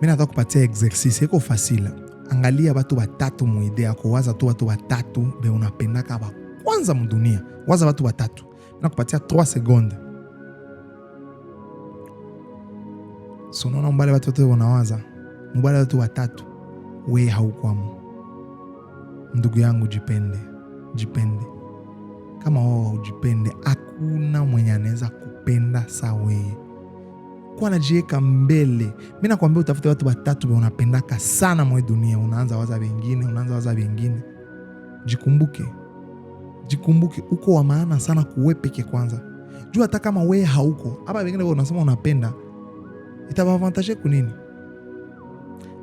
Mi nataka kupatia exercice iko facile. Angalia batu batatu mu idée yako, waza tu batu batatu be unapendaka ba kwanza mudunia. Waza batu batatu. Nakupatia 3 secondes. So unaona mbale batu wote wanawaza, mbale watu watatu, we haukwamo. Ndugu yangu, jipende, jipende. Kama wewe haujipende, hakuna mwenye anaweza kupenda sa wewe. Kuwa najiweka mbele. Mi nakwambia utafute watu watatu be unapendaka sana mwe dunia, unaanza waza wengine, unaanza waza wengine. Jikumbuke, jikumbuke, uko wa maana sana kuwe peke kwanza. Jua hata kama wewe hauko hapa, wengine wewe unasema unapenda, itabavantage kunini?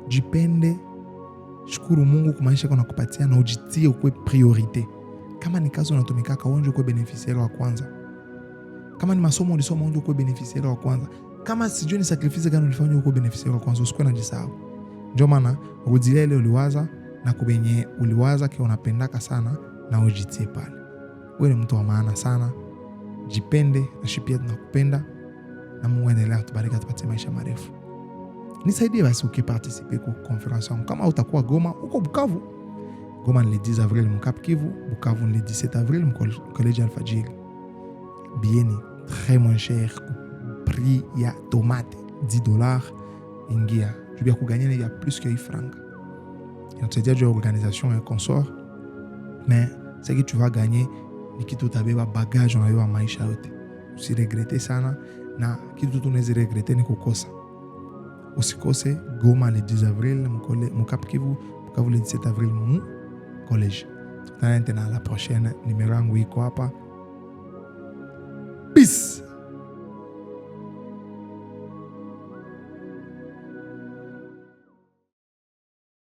Jipende, shukuru Mungu kwa maisha nakupatia na ujitie ukwe priorité. Kama ni kazi unatumikaka, wewe ndio ukwe bénéficiaire wa kwanza. Kama ni masomo ulisoma, wewe ndio ukwe bénéficiaire wa kwanza. Kama sijui ni sacrifice gani ulifanya, ukwe bénéficiaire wa kwanza, usikuwe unajisahau. Ndio maana rudilia ile uliwaza na kubenye uliwaza ke unapendaka sana na ujitie pale. Wewe ni mtu wa maana sana, jipende na shi pia tunakupenda, na Mungu endelea kutubariki atupatie maisha marefu. Nisaidie basi ukiparticiper ku conférence yangu. Kama utakuwa Goma, uko Bukavu. Goma ni le 10 avril mu Cap Kivu, Bukavu ni le 17 avril mu Collège Alfajiri. Billet ni très moins cher, prix ya tomate 10 $, ingia. Juu ya kuganya ya plus que hii franga. Inatusaidia juu ya organisation ya consort, mais ce que tu vas gagner ni kitu utabeba bagage, unabeba maisha yote. Usiregrete sana, na kitu tu unaweza regretter ni kukosa. Usikose Goma le 10 avril mu Cap Kivu, Bukavu le 17 avril mu collège. Tukutane tena la prochaine. Numéro yangu iko hapa. Peace.